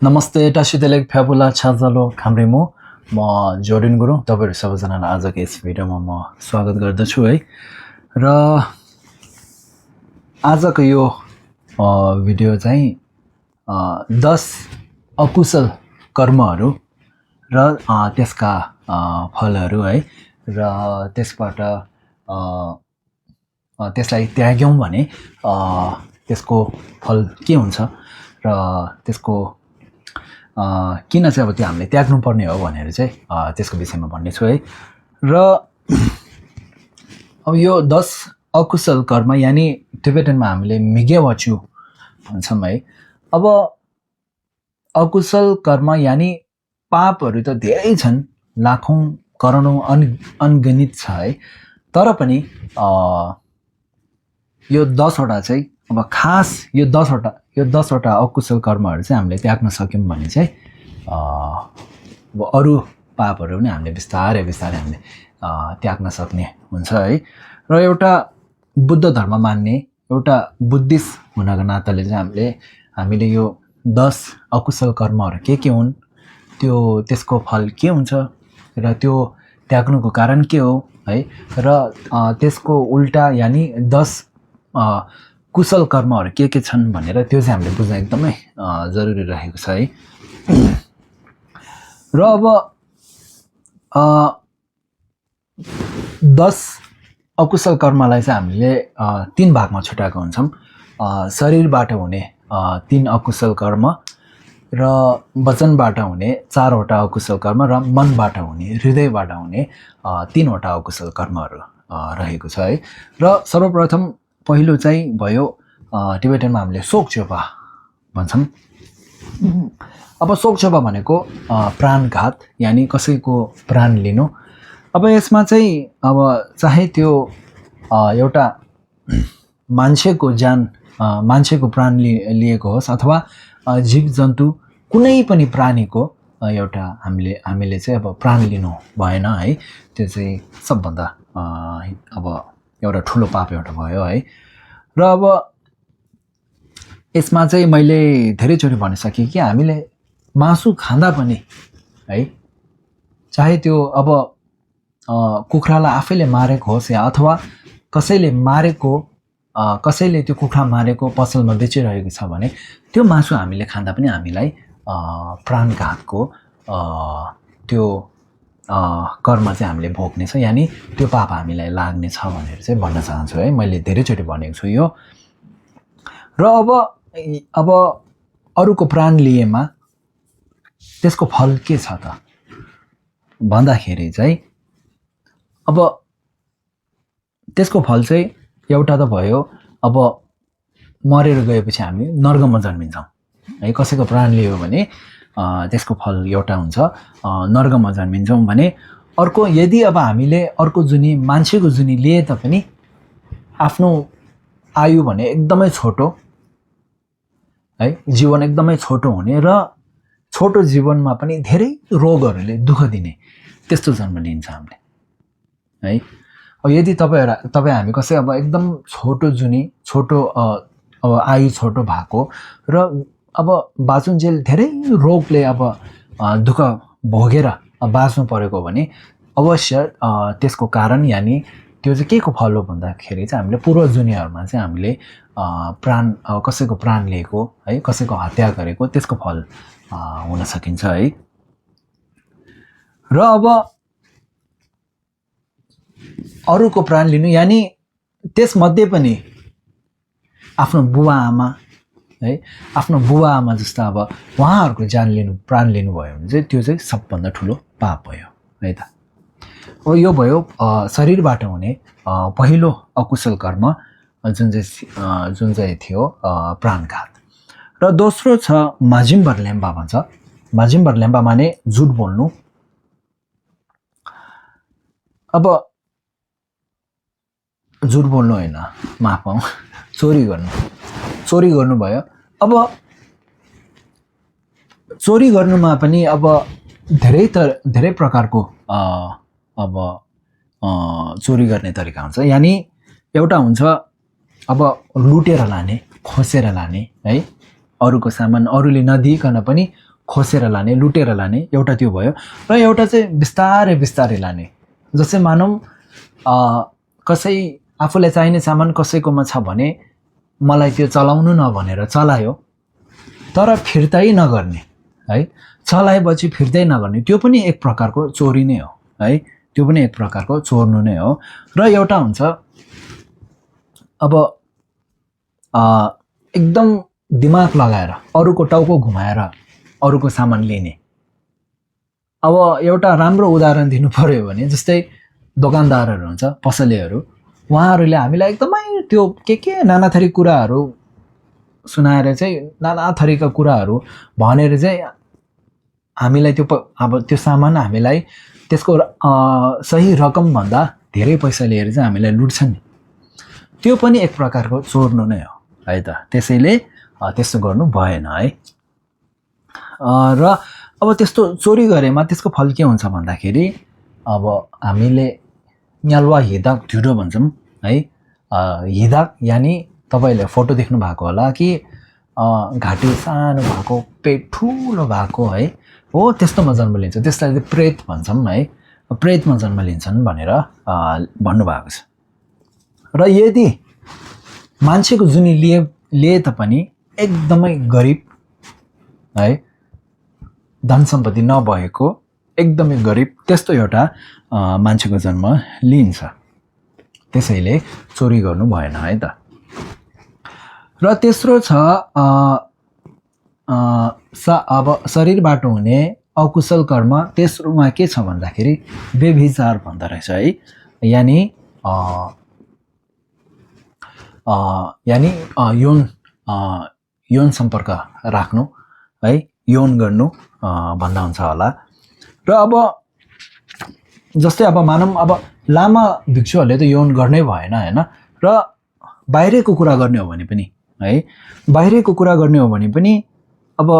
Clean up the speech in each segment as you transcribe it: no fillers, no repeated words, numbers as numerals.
नमस्ते टासितेलेक फ्याबुला छाजलो खाम्रेमो म जोडिन गुरुङ तपाईहरु सबैजनालाई आजको यस भिडियोमा म स्वागत गर्दछु है र आजको यो भिडियो चाहिँ 10 अकुशल कर्महरू र त्यसका फलहरू है र त्यसबाट त्यसलाई त्याग्यौं भने त्यसको फल के हुन्छ र त्यसको किन चाहिँ अब त्यो हामीले त्याग्नु पर्ने हो भनेर चाहिँ त्यसको विषयमा भन्ने छु है र अब यो 10 अकुशल कर्म यानी टिबेटनमा हामीले मिगेवाचु भन्छौं है। अब अकुशल कर्म यानी पापहरू त धेरै छन्, लाखौं करोडौं अनगिनित छ है। तर पनि यो 10 वटा चाहिँ अब खास यो 10 वटा अकुशल कर्महरू चाहिँ हामीले त्याग्न सक्यौं भने चाहिँ अब अरु पापहरू पनि हामीले बिस्तारै हामीले त्याग्न सक्ने हुन्छ है। र एउटा बुद्ध धर्म मान्ने एउटा बुद्धिस्ट हुनको नाताले चाहिँ हामीले यो 10 अकुशल कर्महरू के हुन्, त्यसको फल के हुन्छ र त्यो त्याग्नुको कारण के हो है, र त्यसको उल्टा यानी 10 कुशल कर्महरू के छन् भनेर त्यो चाहिँ हामीले बुझ्न एकदमै जरुरी रहेको छ है। र अब 10 अकुशल कर्मलाई चाहिँ हामीले 3 भागमा छुटाएको हुन्छौं। शरीरबाट हुने 3 अकुशल कर्म र वचनबाट हुने 4 वटा अकुशल कर्म र मनबाट हुने हृदयबाट हुने 3 वटा अकुशल कर्महरू रहेको छ है। र सर्वप्रथम पहिलो चाहिँ भयो टिबेटनमा हामीले सोक्चोपा भन्छौं। अब सोक्चोपा भनेको प्राणघात यानी कसैको प्राण लिनु। अब यसमा चाहिँ अब चाहे त्यो एउटा मान्छेको ज्यान मान्छेको प्राण लिएको होस् अथवा जीव जन्तु कुनै पनि प्राणीको एउटा हामीले चाहिँ अब प्राण लिनु भएन है। त्यो चाहिँ सबभन्दा अब एउटा ठुलो पाप एउटा भयो है। र अब यसमा चाहिँ मैले धेरैचोटि भनिसके कि हामीले मासु खाँदा पनि है, चाहे त्यो अब कुखुरालाई आफैले मारेको होस् या अथवा कसैले त्यो कुखुरा मारेको पसलमा बेचिरहेको छ भने त्यो मासु हामीले खाँदा पनि हामीलाई प्राणघातको त्यो कर्म चाहिँ हामीले भोग्ने छ, यानी त्यो पाप हामीलाई लाग्ने छ भनेर चाहिँ भन्न चाहन्छु है। मैले धेरैचोटि भनेको छु यो। र अब अरूको प्राण लिएमा त्यसको फल के छ त भन्दाखेरि चाहिँ अब त्यसको फल चाहिँ एउटा त भयो, अब मरेर गएपछि हामी नर्कमा जन्मिन्छौं है। कसैको प्राण लियो भने त्यसको फल एउटा हुन्छ, नर्कमा जन्मिन्छौं भने। अर्को, यदि अब हामीले अर्को जुनी मान्छेको जुनी लिए तापनि आफ्नो आयु भने एकदमै छोटो है, जीवन एकदमै छोटो हुने र छोटो जीवनमा पनि धेरै रोगहरूले दुःख दिने त्यस्तो जन्म लिन्छ हामीले है। अब यदि तपाई हामी कसै अब एकदम छोटो जुनी छोटो अब आयु छोटो भएको र अब बाँचुन्जेल धेरै रोगले अब दुःख भोगेर बाँच्नु परेको भने अवश्य त्यसको कारण यानी त्यो चाहिँ के को फल हो भन्दाखेरि चाहिँ हामीले पूर्व दुनियाहरुमा चाहिँ हामीले प्राण कसैको प्राण लिएको है, कसैको हत्या गरेको त्यसको फल हुन सकिन्छ है। र अब अरूको प्राण लिनु यानी त्यसमध्ये पनि आफ्नो बुवा आमा है, आफ्नो बुवा आमा जस्ता अब उहाँहरुको प्राण लिनु भयो भने चाहिँ त्यो चाहिँ सबभन्दा ठुलो पाप भयो है त। अब यो भयो शरीरबाट हुने पहिलो अकुशल कर्म जुन चाहिँ थियो प्राणघात। र दोस्रो छ माजिम्बर ल्याम्बा भन्छ। माजिम्बर ल्याम्बा माने झुट बोल्नु। अब झुट बोल्नु हैन, माफ पाऊ, चोरी गर्नु भयो। अब चोरी गर्नुमा पनि अब धेरै प्रकारको अब चोरी गर्ने तरिका हुन्छ। यानी एउटा हुन्छ अब लुटेर लाने, खोसेर लाने है, अरूको सामान अरूले नदिइकन पनि खोसेर लाने, लुटेर लाने, एउटा त्यो भयो। र एउटा चाहिँ बिस्तारै बिस्तारै लाने, जस्तै मानौँ कसै आफूलाई चाहिने सामान कसैकोमा छ भने मलाई त्यो चलाउनु नभनेर चलायो तर फिर्तै नगर्ने है, चलाएपछि फिर्तै नगर्ने, त्यो पनि एक प्रकारको चोरी नै हो है, त्यो पनि एक प्रकारको चोर्नु नै हो। र एउटा हुन्छ अब एकदम दिमाग लगाएर अरूको टाउको घुमाएर अरूको सामान लिने। अब एउटा राम्रो उदाहरण दिनु पर्यो भने जस्तै दोकानदारहरू हुन्छ, पसलेहरू, उहाँहरूले हामीलाई एकदमै त्यो के नाना थरी कुराहरू सुनाएर चाहिँ नाना थरीका कुराहरू भनेर चाहिँ हामीलाई अब त्यो सामान हामीलाई त्यसको सही रकमभन्दा धेरै पैसा लिएर चाहिँ हामीलाई लुट्छन् नि, त्यो पनि एक प्रकारको चोर्नु नै हो है त। त्यसैले त्यस्तो गर्नु भएन है। र अब त्यस्तो चोरी गरेमा त्यसको फल के हुन्छ भन्दाखेरि अब हामीले न्यालुवा हिदाक ढिँडो भन्छौँ है। हिदाक यानि तपाईँले फोटो देख्नु भएको होला कि घाँटी सानो भएको, पेट ठुलो भएको है, हो त्यस्तोमा जन्म लिन्छ, त्यसलाई चाहिँ प्रेत भन्छौँ है, प्रेतमा जन्म लिन्छन् भनेर भन्नुभएको छ। र यदि मान्छेको जुनी लिए तापनि एकदमै गरिब है, धन सम्पत्ति नभएको एकदमै गरिब त्यस्तो एउटा मान्छेको जन्म लिन्छ, त्यसैले चोरी गर्नु भएन है त। र तेस्रो छ अब शरीरबाट हुने अकुशल कर्म, तेस्रोमा के छ भन्दाखेरि व्यभिचार भन्दो रहेछ है, यानि यौन सम्पर्क राख्नु है, यौन गर्नु भन्दा हुन्छ होला। र अब जस्तै अब मानौँ अब लामा भिक्षुहरूले त यौन गर्नै भएन होइन, र बाहिरको कुरा गर्ने हो भने पनि है, बाहिरको कुरा गर्ने हो भने पनि अब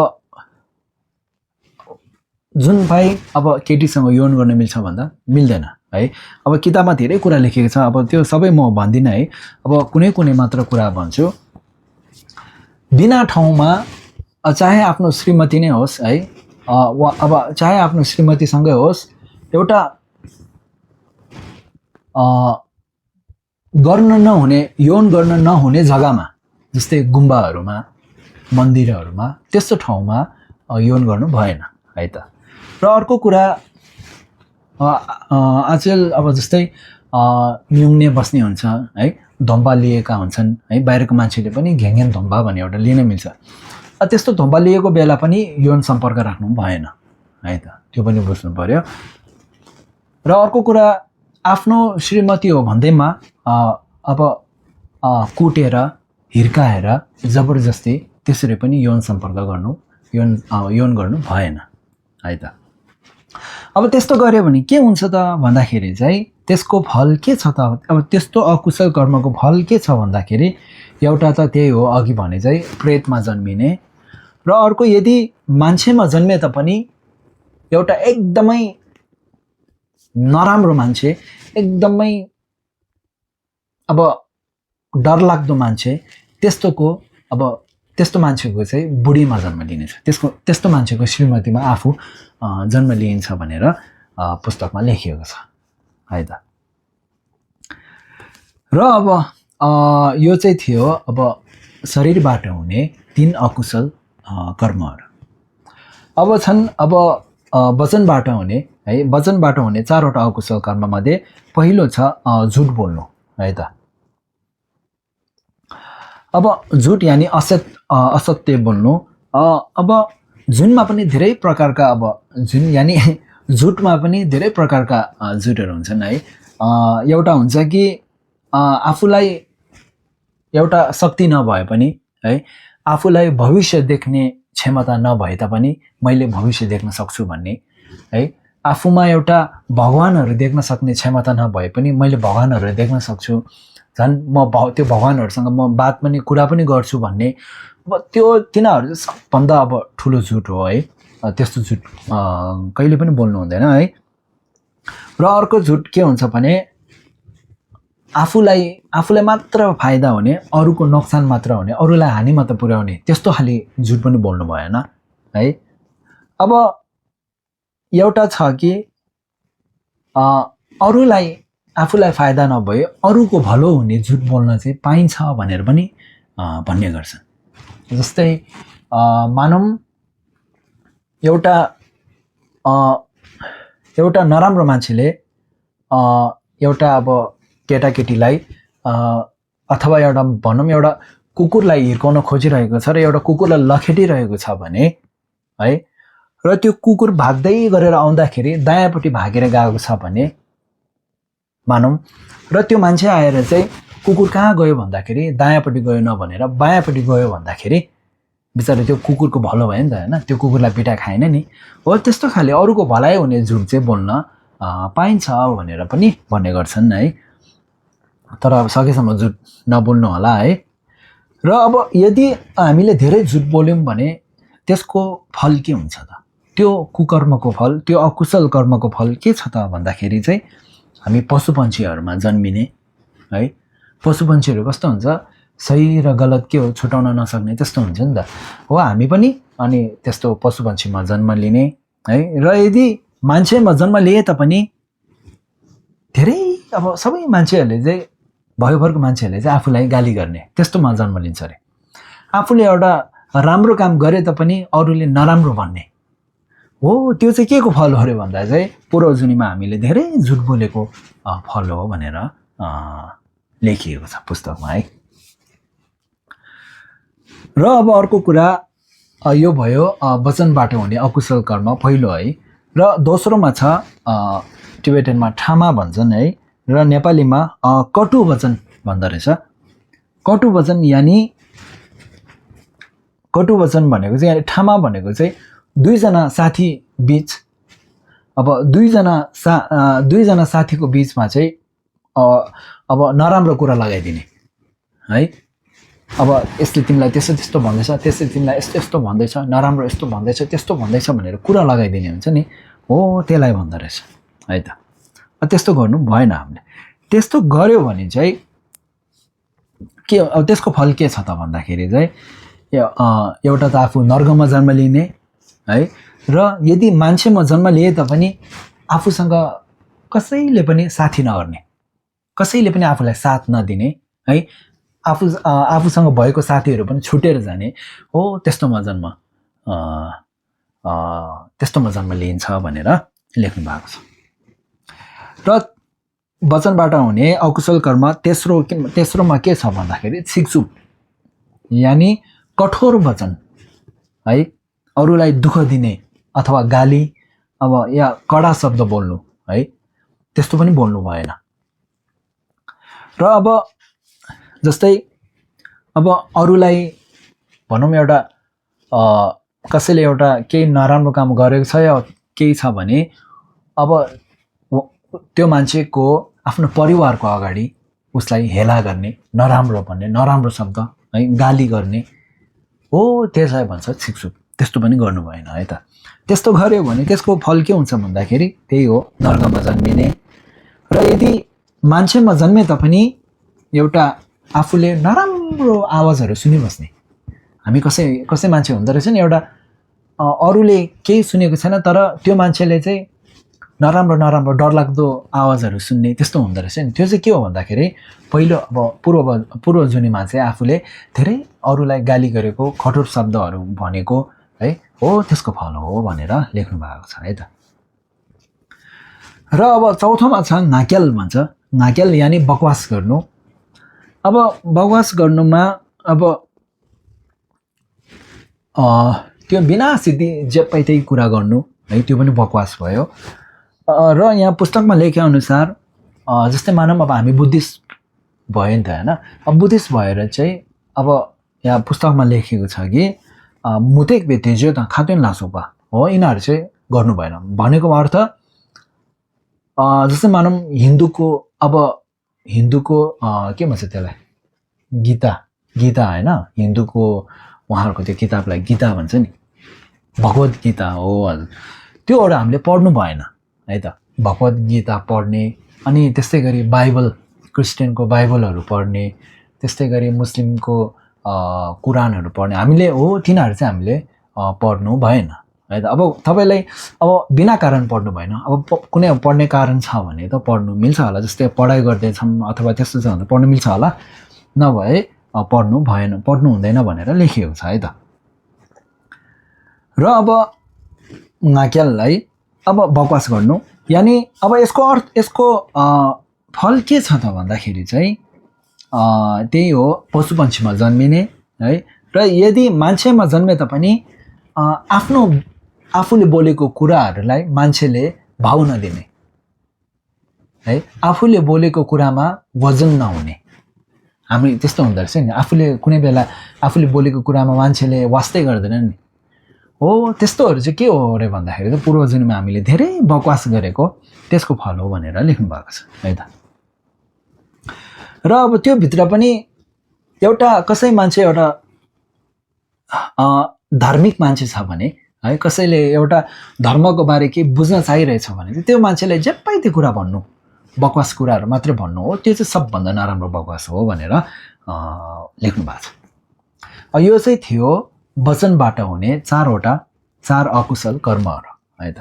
जुन भाइ अब केटीसँग यौन गर्न मिल्छ भन्दा मिल्दैन है। अब किताबमा धेरै कुरा लेखेको छ, अब त्यो सबै म भन्दिनँ है, अब कुनै कुनै मात्र कुरा भन्छु। बिना ठाउँमा चाहे आफ्नो श्रीमती नै होस् है, अब चाहे आफ्नो श्रीमतीसँगै होस्, एउटा गर्न नहुने, यौन गर्न नहुने जग्गामा, जस्तै गुम्बाहरूमा, मन्दिरहरूमा, त्यस्तो ठाउँमा यौन गर्नु भएन है त। र अर्को कुरा आजकल अब जस्तै न्युङ्ने बस्ने हुन्छ है, धोम्बा लिएका हुन्छन् है, बाहिरको मान्छेले पनि घ्याङ्ग्यान धोम्बा भन्ने एउटा लिन मिल्छ, त्यस्तो धोम्बा लिएको बेला पनि यौन सम्पर्क राख्नु भएन है त, त्यो पनि बुझ्नु पर्यो। र अर्को कुरा आफ्नो श्रीमती हो भन्दैमा अब कुटेर हिर्काएर जबरजस्ती त्यसरी पनि यौन सम्पर्क गर्नु, यौन गर्नु भएन है त। अब त्यस्तो गऱ्यो भने के हुन्छ त भन्दाखेरि चाहिँ त्यसको फल के छ त, अब त्यस्तो अकुशल कर्मको फल के छ भन्दाखेरि एउटा त त्यही हो अघि भने चाहिँ प्रेतमा जन्मिने, र अर्को यदि मान्छेमा जन्मे तापनि एउटा एकदमै नराम्रो मान्छे, एकदमै अब डरलाग्दो मान्छे, त्यस्तो मान्छेको चाहिँ बुढीमा जन्म लिनेछ, त्यस्तो मान्छेको श्रीमतीमा आफू जन्म लिइन्छ भनेर पुस्तकमा लेखिएको छ है त। र अब यो चाहिँ थियो अब शरीरबाट हुने 3 अकुशल कर्महरू। अब छन् अब वचनबाट हुने है, वचनबाट हुने 4वटा अकुशल कर्ममध्ये पहिलो छ झुट बोल्नु है त। अब झुट यानि असत्य बोल्नु। अब जुनमा पनि धेरै प्रकारका, अब जुन यानि झुटमा पनि धेरै प्रकारका झुटहरू हुन्छन् है। एउटा हुन्छ कि आफूलाई एउटा शक्ति नभए पनि है, आफूलाई भविष्य देख्ने क्षमता नभए तापनि मैले भविष्य देख्न सक्छु भन्ने है, आफूमा एउटा भगवानहरू देख्न सक्ने क्षमता नभए पनि मैले भगवानहरू देख्न सक्छु, झन् म त्यो भगवानहरूसँग म बात पनि कुरा पनि गर्छु भन्ने, अब त्यो तिनीहरू चाहिँ सबभन्दा अब ठुलो झुट हो है। त्यस्तो झुट कहिले पनि बोल्नु हुँदैन है। र अर्को झुट के हुन्छ भने आफूलाई मात्र फाइदा हुने, अरूको नोक्सान मात्र हुने, अरूलाई हानि मात्र पुर्याउने, त्यस्तो खाली झुट पनि बोल्नु भएन है। अब एउटा छ कि अरूलाई आफूलाई फाइदा नभए अरूको भलो हुने झुट बोल्न चाहिँ पाइन्छ भनेर पनि भन्ने गर्छन्। जस्तै मानौँ एउटा एउटा नराम्रो मान्छेले एउटा अब केटाकेटीलाई अथवा एउटा भनौँ एउटा कुकुरलाई हिर्काउन खोजिरहेको छ र एउटा कुकुरलाई लखेटिरहेको छ भने है, र त्यो कुकुर भाग्दै गरेर आउँदाखेरि दायाँपट्टि भागेर गएको छ भने मानौँ, र त्यो मान्छे आएर चाहिँ कुकुर कहाँ गयो भन्दाखेरि दायाँपट्टि गयो नभनेर बायाँपट्टि गयो भन्दाखेरि बिचरा त्यो कुकुरको भलो भयो नि त होइन, त्यो कुकुरलाई पिटा खाएन नि। हो त्यस्तो खाले अरूको भलाइ हुने झुट चाहिँ बोल्न पाइन्छ भनेर पनि भन्ने गर्छन् है। तर अब सकेसम्म झुट नबोल्नु होला है। र अब यदि हामीले धेरै झुट बोल्यौँ भने त्यसको फल के हुन्छ त? त्यो कुकर्मको फल, त्यो अकुशल कर्मको फल के छ त भन्दाखेरि चाहिँ हामी पशुपन्छीहरूमा जन्मिने है। पशुपन्छीहरू कस्तो हुन्छ, सही र गलत के हो छुटाउन नसक्ने त्यस्तो हुन्छ नि त। हो हामी पनि अनि त्यस्तो पशुपन्छीमा जन्म लिने है। र यदि मान्छेमा जन्म लिए तापनि धेरै अब सबै मान्छेहरूले चाहिँ भयोभरको मान्छेहरूले चाहिँ आफूलाई गाली गर्ने त्यस्तोमा जन्म लिन्छ अरे। आफूले एउटा राम्रो काम गरे तापनि अरूले नराम्रो भन्ने हो, त्यो चाहिँ के को फल हो अरे भन्दा चाहिँ पूर्वजुनीमा हामीले धेरै झुट बोलेको फल हो भनेर लेखिएको छ पुस्तकमा है। र अब अर्को कुरा यो भयो वचनबाट हुने अकुशल कर्म पहिलो है। र दोस्रोमा छ टिबेटनमा ठामा भन्छन् है, र नेपालीमा कटु वचन भन्दो रहेछ। कटु वचन यानि कटु वचन भनेको चाहिँ ठामा भनेको चाहिँ दुईजना साथी बिच, अब दुईजना साथीको बिचमा चाहिँ अब नराम्रो कुरा लगाइदिने है। अब यसले तिमीलाई त्यस्तो त्यस्तो भन्दैछ, त्यसले तिमीलाई यस्तो यस्तो भन्दैछ, नराम्रो यस्तो भन्दैछ त्यस्तो भन्दैछ भनेर कुरा लगाइदिने हुन्छ नि, हो त्यसलाई भन्दो रहेछ है त। त्यस्तो गर्नु भएन हामीले। त्यस्तो गर्यो भने चाहिँ के, अब त्यसको फल के छ त भन्दाखेरि चाहिँ एउटा त आफू नर्कमा जन्म लिने है। र यदि मान्छेमा जन्म लिए तापनि आफूसँग कसैले पनि साथी नगर्ने, कसैले पनि आफूलाई साथ नदिने है। आफूसँग भएको साथीहरू पनि छुटेर जाने हो, त्यस्तोमा जन्म लिइन्छ भनेर लेख्नु भएको छ। र वचनबाट हुने अकुशल कर्म तेस्रोमा के छ भन्दाखेरि छिकछुप यानि कठोर वचन है। अरूलाई दुःख दिने अथवा गाली अब या कडा शब्द बोल्नु है, त्यस्तो पनि बोल्नु भएन। र अब जस्तै अब अरूलाई भनौँ एउटा कसैले एउटा केही नराम्रो काम गरेको छ या केही छ भने अब त्यो मान्छेको आफ्नो परिवारको अगाडि उसलाई हेला गर्ने, नराम्रो भन्ने, नराम्रो शब्द है, गाली गर्ने हो, त्यसलाई भन्छ छिकछुप। त्यस्तो पनि गर्नु भएन है त। त्यस्तो गर्यो भने त्यसको फल के हुन्छ भन्दाखेरि त्यही हो, नर्कमा जन्मिने। र यदि मान्छेमा जन्मे तापनि एउटा आफूले नराम्रो आवाजहरू सुनिबस्ने, हामी कसै मान्छे हुँदो रहेछ नि, एउटा अरूले केही सुनेको छैन तर त्यो मान्छेले चाहिँ नराम्रो डरलाग्दो आवाजहरू सुन्ने त्यस्तो हुँदो रहेछ नि। त्यो चाहिँ के हो भन्दाखेरि पहिलो अब पूर्वजुनीमा चाहिँ आफूले धेरै अरूलाई गाली गरेको, कठोर शब्दहरू भनेको है, हो त्यसको फल हो भनेर लेख्नु भएको छ है त। र अब चौथोमा छ नाक्याल भन्छ। नाक्याल यानि बकवास गर्नु। अब बकवास गर्नुमा अब त्यो बिना सिद्धि जे पाइ त्यही कुरा गर्नु है, त्यो पनि बकवास भयो। र यहाँ पुस्तकमा लेखे अनुसार जस्तै मानौँ अब हामी बुद्धिस्ट भयो नि त होइन। अब बुद्धिस्ट भएर चाहिँ अब यहाँ पुस्तकमा लेखेको छ कि मुतेक बेतेज्यो त खातुन लासोपा हो, यिनीहरू चाहिँ गर्नु भएन भनेको अर्थ जस्तै मानौँ हिन्दूको के भन्छ त्यसलाई, गीता होइन, हिन्दूको उहाँहरूको त्यो किताबलाई गीता भन्छ नि, भगवत गीता हो हजुर। त्यो एउटा हामीले पढ्नु भएन है त। भगवत गीता पढ्ने, अनि त्यस्तै गरी बाइबल, क्रिस्चियनको बाइबलहरू पढ्ने, त्यस्तै गरी मुस्लिमको कुरानहरू पढ्ने हामीले हो, तिनीहरू चाहिँ हामीले पढ्नु भएन है त। अब तपाईँलाई अब बिना कारण पढ्नु भएन, अब कुनै पढ्ने कारण छ भने त पढ्नु मिल्छ होला, जस्तै पढाइ गर्दैछौँ अथवा त्यस्तो छ भने पढ्नु मिल्छ होला, नभए पढ्नु भएन, पढ्नु हुँदैन भनेर लेखिएको छ है त। र अब नाक्याललाई अब बकवास गर्नु, यानि अब यसको अर्थ, यसको फल के छ त भन्दाखेरि चाहिँ त्यही हो, पशु पक्षीमा जन्मिने है। र यदि मान्छेमा जन्मे तापनि आफ्नो आफूले बोलेको कुराहरूलाई मान्छेले भाउ नदिने है, आफूले बोलेको कुरामा वजन नहुने। हामी त्यस्तो हुँदो रहेछ नि, आफूले कुनै बेला आफूले बोलेको कुरामा मान्छेले वास्तै गर्दैन नि। हो त्यस्तोहरू चाहिँ के हो अरे भन्दाखेरि त पूर्वजन्ममा हामीले धेरै बकवास गरेको त्यसको फल हो भनेर लेख्नु भएको छ है त। र अब त्यो भित्र पनि एउटा कसै मान्छे एउटा धार्मिक मान्छे छ भने है, कसैले एउटा धर्मको बारे के बुझ्न चाहिरहेछ भने त्यो मान्छेलाई जेप्पै त्यो कुरा भन्नु, बकवास कुराहरू मात्रै भन्नु हो, त्यो चाहिँ सबभन्दा नराम्रो बकवास हो भनेर लेख्नु भएको छ। यो चाहिँ थियो वचनबाट हुने चार अकुशल कर्महरू है त।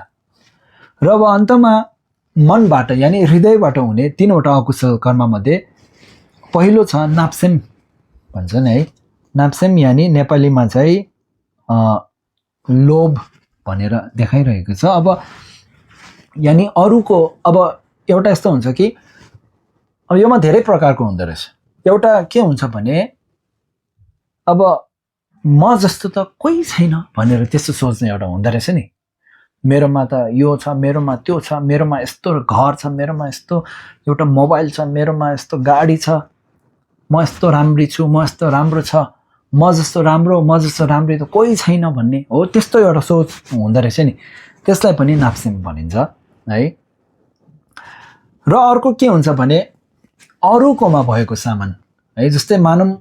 र अब अन्तमा मनबाट यानि हृदयबाट हुने 3वटा अकुशल कर्ममध्ये पहिलो छ नाप्सेम भन्छन् है। नाप्सेम यानि नेपालीमा चाहिँ लोभ भनेर देखाइरहेको छ। अब यानि अरूको, अब एउटा यस्तो हुन्छ कि अब योमा धेरै प्रकारको हुँदो रहेछ। एउटा के हुन्छ भने अब म जस्तो त कोही छैन भनेर त्यस्तो सोच्ने एउटा हुँदो रहेछ नि। मेरोमा त यो छ, मेरोमा त्यो छ, मेरोमा यस्तो घर छ, मेरोमा यस्तो एउटा मोबाइल छ, मेरोमा यस्तो गाडी छ, म यस्तो राम्री छु, म यस्तो राम्रो छ, म जस्तो राम्रो, म जस्तो राम्री त कोही छैन भन्ने हो, त्यस्तो एउटा सोच हुँदो रहेछ नि। त्यसलाई पनि नाप्सेम भनिन्छ है। र अर्को के हुन्छ भने अरूकोमा भएको सामान है, जस्तै मानौँ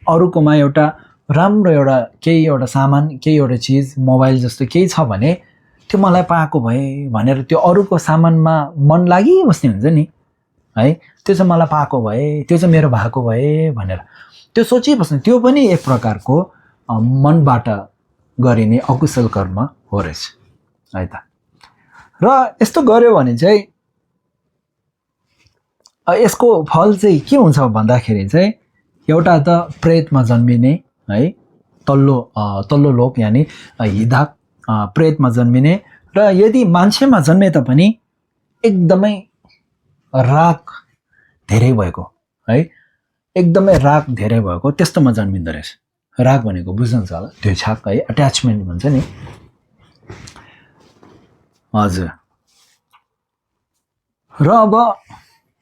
अरूकोमा एउटा राम्रो एउटा केही एउटा सामान, केही एउटा चिज, मोबाइल जस्तो केही छ भने त्यो मलाई पाएको भए भनेर त्यो अरूको सामानमा मन लागिबस्ने हुन्छ नि है। त्यो चाहिँ मलाई पाएको भए, त्यो चाहिँ मेरो भएको भए भनेर त्यो सोचिबस्ने, त्यो पनि एक प्रकारको मनबाट गरिने अकुशल कर्म हो रहेछ है त। र यस्तो गर्यो भने चाहिँ यसको फल चाहिँ के हुन्छ भन्दाखेरि चाहिँ एउटा त प्रेतमा जन्मिने है, तल्लो लोक यानि हिदाक प्रेतमा जन्मिने। र यदि मान्छेमा जन्मे तापनि एकदमै राग धेरै भएको है, एकदमै राग धेरै भएको त्यस्तोमा जन्मिँदो रहेछ। राग भनेको बुझ्नुहुन्छ होला, त्यो छाक है, अट्याचमेन्ट भन्छ नि हजुर। र अब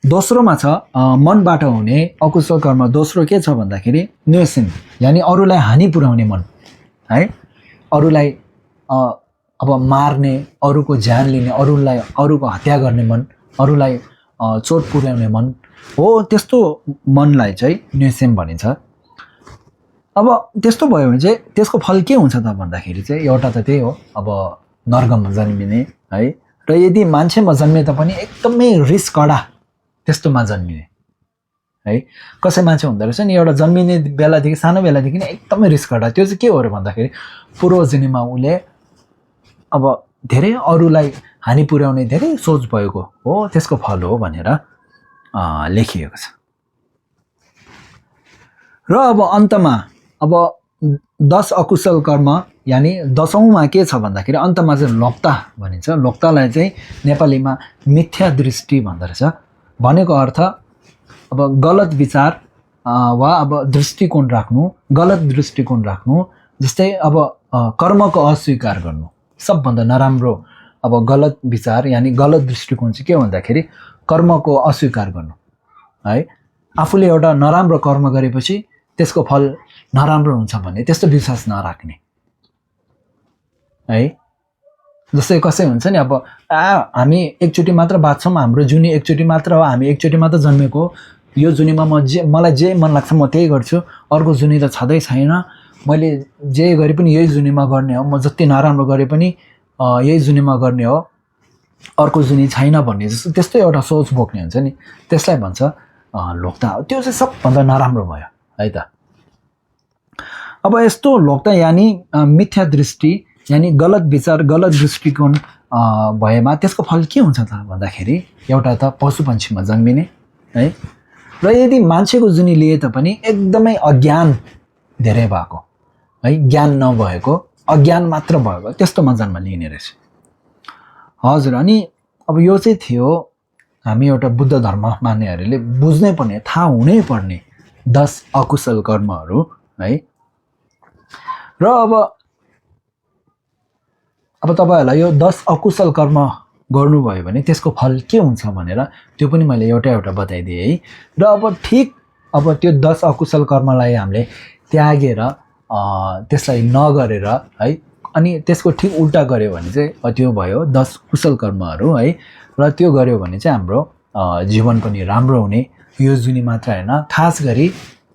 दोस्रोमा छ मनबाट हुने अकुशल कर्म। दोस्रो के छ भन्दाखेरि न्वेषण यानि अरूलाई हानि पुर्याउने मन है, अरूलाई अब मार्ने, अरूको ज्यान लिने, अरूको हत्या गर्ने मन, अरूलाई चोट पुर्याउने मन हो, त्यस्तो मनलाई चाहिँ न्वेषण भनिन्छ। अब त्यस्तो भयो भने चाहिँ त्यसको फल के हुन्छ त भन्दाखेरि चाहिँ एउटा त त्यही हो, अब नर्कमा जन्मिने है। र यदि मान्छेमा जन्मे तापनि एकदमै रिस कडा त्यस्तोमा जन्मिने है। कसै मान्छे हुँदो रहेछ नि एउटा जन्मिने बेलादेखि, सानो बेलादेखि नै एकदमै रिस कडा, त्यो चाहिँ के हो र भन्दाखेरि पूर्वजन्ममा उसले अब धेरै अरूलाई हानि पुर्याउने धेरै सोच भएको हो, त्यसको फल हो भनेर लेखिएको छ। र अब अन्तमा अब 10 अकुशल कर्म यानि 10औँमा के छ भन्दाखेरि अन्तमा चाहिँ लोक्ता भनिन्छ। लोक्तालाई चाहिँ नेपालीमा मिथ्या दृष्टि भन्दो रहेछ। भनेको अर्थ अब गलत विचार वा अब दृष्टिकोण राख्नु, गलत दृष्टिकोण राख्नु, जस्तै अब कर्मको अस्वीकार गर्नु, सबभन्दा नराम्रो अब गलत विचार यानि गलत दृष्टिकोण चाहिँ के भन्दाखेरि कर्मको अस्वीकार गर्नु है। आफूले एउटा नराम्रो कर्म गरेपछि त्यसको फल नराम्रो हुन्छ भन्ने त्यस्तो विश्वास नराख्ने है। जस्तै कसै हुन्छ नि अब हामी एकचोटि मात्र बाँच्छौँ, हाम्रो जुनी एकचोटि मात्र हो, हामी एकचोटि मात्र जन्मेको, यो जुनीमा मलाई जे मन लाग्छ म त्यही गर्छु, अर्को जुनी त छँदै छैन, मैले जे गरे पनि यही जुनीमा गर्ने हो, म जति नराम्रो गरे पनि यही जुनीमा गर्ने हो, अर्को जुनी छैन भन्ने जस्तो त्यस्तो एउटा सोच बोक्ने हुन्छ नि, त्यसलाई भन्छ लोक्ता। त्यो चाहिँ सबभन्दा नराम्रो भयो है त। अब यस्तो लोक्ता यानि मिथ्या दृष्टि यानि गलत विचार गलत दृष्टिकोण भएमा त्यसको फल के हुन्छ त भन्दाखेरि एउटा त पशुपन्छीमा जन्मिने है, र यदि मान्छेको जुनी लिए तापनि एकदमै अज्ञान धेरै भएको है, ज्ञान नभएको अज्ञान मात्र भएको त्यस्तोमा जन्म लिने रहेछ। हजुर, अनि अब यो चाहिँ थियो हामी एउटा बुद्ध धर्म मान्नेहरूले बुझ्नै पर्ने, थाहा हुनै पर्ने 10 अकुशल कर्महरू है। र अब तपाईँहरूलाई यो 10 अकुशल कर्म गर्नुभयो भने त्यसको फल के हुन्छ भनेर त्यो पनि मैले एउटा एउटा बताइदिएँ है। र अब त्यो 10 अकुशल कर्मलाई हामीले त्यागेर त्यसलाई नगरेर है, अनि त्यसको ठिक उल्टा गऱ्यो भने चाहिँ त्यो भयो 10 कुशल कर्महरू है। र त्यो गऱ्यो भने चाहिँ हाम्रो जीवन पनि राम्रो हुने, यो जुनी मात्र होइन खास गरी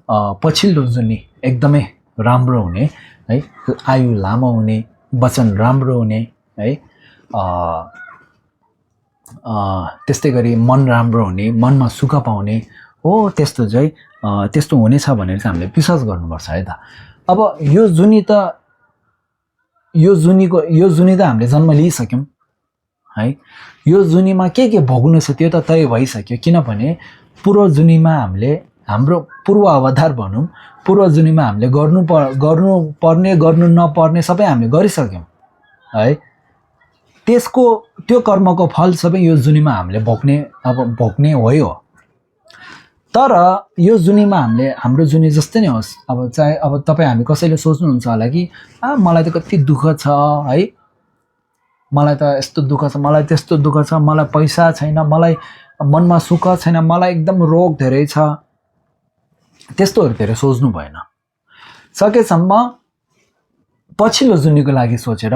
पछिल्लो जुनी एकदमै राम्रो हुने है, आयु लामो हुने, वचन राम्रो हुने है, त्यस्तै गरी मन राम्रो हुने, मनमा सुख पाउने हो, त्यस्तो चाहिँ त्यस्तो हुनेछ भनेर चाहिँ हामीले विश्वास गर्नुपर्छ है त। अब यो जुनी त हामीले जन्म लिइसक्यौँ है, यो जुनीमा के भोग्नु छ त्यो त तय भइसक्यो, किनभने पूर्व जुनीमा हामीले हाम्रो पूर्व अवतार भनौँ, पूर्व जुनीमा हामीले गर्नुपर्ने गर्नु नपर्ने सबै हामीले गरिसक्यौँ है। त्यो कर्मको फल सबै यो जुनीमा हामीले भोग्ने हो। तर यो जुनीमा हाम्रो जुनी जस्तै नै होस्, चाहे तपाईँ हामी कसैले सोच्नुहुन्छ होला कि मलाई त कति दुःख छ है, मलाई त यस्तो दुःख छ, मलाई त्यस्तो दुःख छ, मलाई पैसा छैन, मलाई मनमा सुख छैन, मलाई एकदम रोग धेरै छ, त्यस्तोहरू धेरै सोच्नु भएन। सकेसम्म पछिल्लो जुनीको लागि सोचेर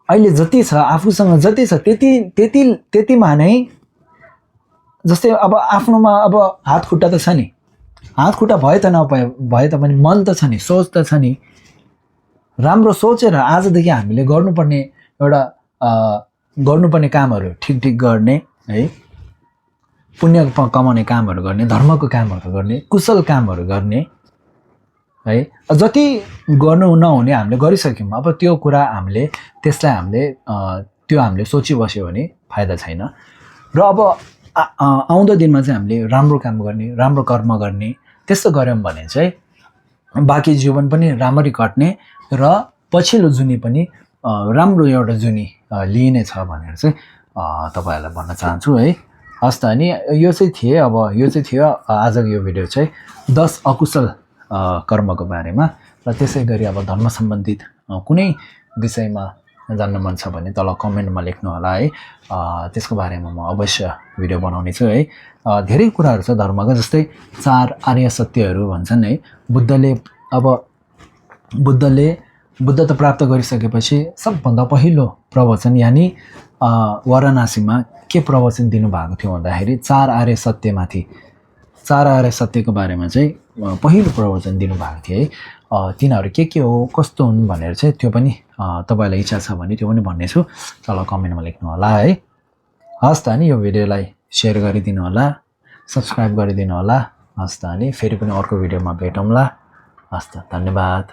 अहिले जति छ आफूसँग जति छ त्यतिमा नै, जस्तै अब आफ्नोमा अब हात खुट्टा त छ नि, हात खुट्टा भए तापनि मन त छ नि, सोच त छ नि, राम्रो सोचेर आजदेखि हामीले गर्नुपर्ने कामहरू ठिक गर्ने है, पुण्य कमाउने कामहरू गर्ने, धर्मको कामहरू गर्ने, कुशल कामहरू गर्ने है। जति गर्नु नहुने हामीले गरिसक्यौँ, अब त्यो कुरा त्यो हामीले सोचिबस्यो भने फाइदा छैन। र अब आउँदो दिनमा चाहिँ हामीले राम्रो काम गर्ने, राम्रो कर्म गर्ने, त्यस्तो गऱ्यौँ भने चाहिँ बाँकी जीवन पनि राम्ररी कट्ने र पछिल्लो जुनी पनि राम्रो एउटा जुनी लिइने छ भनेर चाहिँ तपाईँहरूलाई भन्न चाहन्छु है। हस् त, अनि यो चाहिँ थियो आजको यो भिडियो चाहिँ 10 अकुशल कर्मको बारेमा। र त्यसै गरी अब धर्म सम्बन्धित कुनै विषयमा जान्न मन छ भने तल कमेन्टमा लेख्नु होला है, त्यसको बारेमा म अवश्य भिडियो बनाउने छु है। धेरै कुराहरू छ धर्मका, जस्तै 4 आर्य सत्यहरू भन्छन् है। बुद्ध त प्राप्त गरिसकेपछि सबभन्दा पहिलो प्रवचन यानि वाराणसीमा के प्रवचन दिनुभएको थियो भन्दाखेरि 4 आर्य सत्यमाथि, 4 आर्य सत्यको बारेमा चाहिँ पहिलो प्रवचन दिनुभएको थियो है। तिनीहरू के हो, कस्तो हुन् भनेर चाहिँ त्यो पनि तपाईँलाई इच्छा छ भने त्यो पनि भन्नेछु, तल कमेन्टमा लेख्नु होला है। हस् त, अनि यो भिडियोलाई सेयर गरिदिनु होला, सब्सक्राइब गरिदिनु होला। हस् त, अनि फेरि पनि अर्को भिडियोमा भेटौँला। हस् त, धन्यवाद।